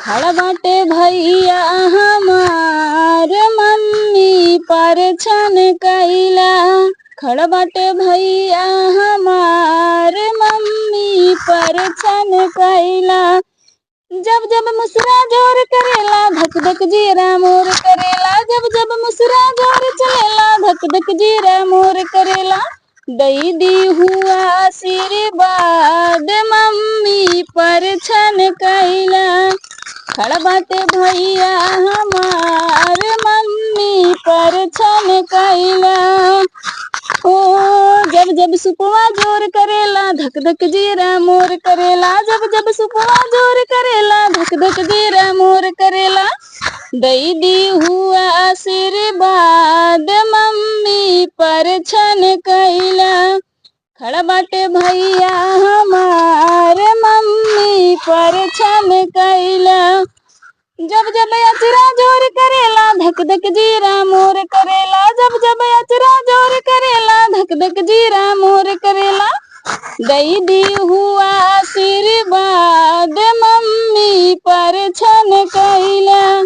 खड़ा बाटे भैया हमार मम्मी परछन कैला। खड़ा बाटे भैया हमार मम्मी परछन कैला। जब जब मुसरा जोर करेला, धक धक जीरा मोर करेला। जब जब मुसरा जोर चलेला, धक धक जीरा मोर करेला। दई दी हुआ आशीर्वाद मम्मी परछन कैला। खड़ा बाटे भैया हमार मम्मी परछन कैला। ओ जब जब सुपवा जोर करेला, धक धक जीरा मोर करेला। जब जब सुपवा जोर करेला, धक धक जीरा मोर करेला। दई दी हुआ आशीर्वाद मम्मी परछन कैला। खड़ा बाटे भैया हमार मम्मी परछन कैला। जब जब अचरा जोर करेला, धक धक जीरा मोर करेला। जब जब अचरा जोर करेला, धक धक जीरा मोर करेला। दई दी हुआ आशीर्वाद मम्मी परछन कैला।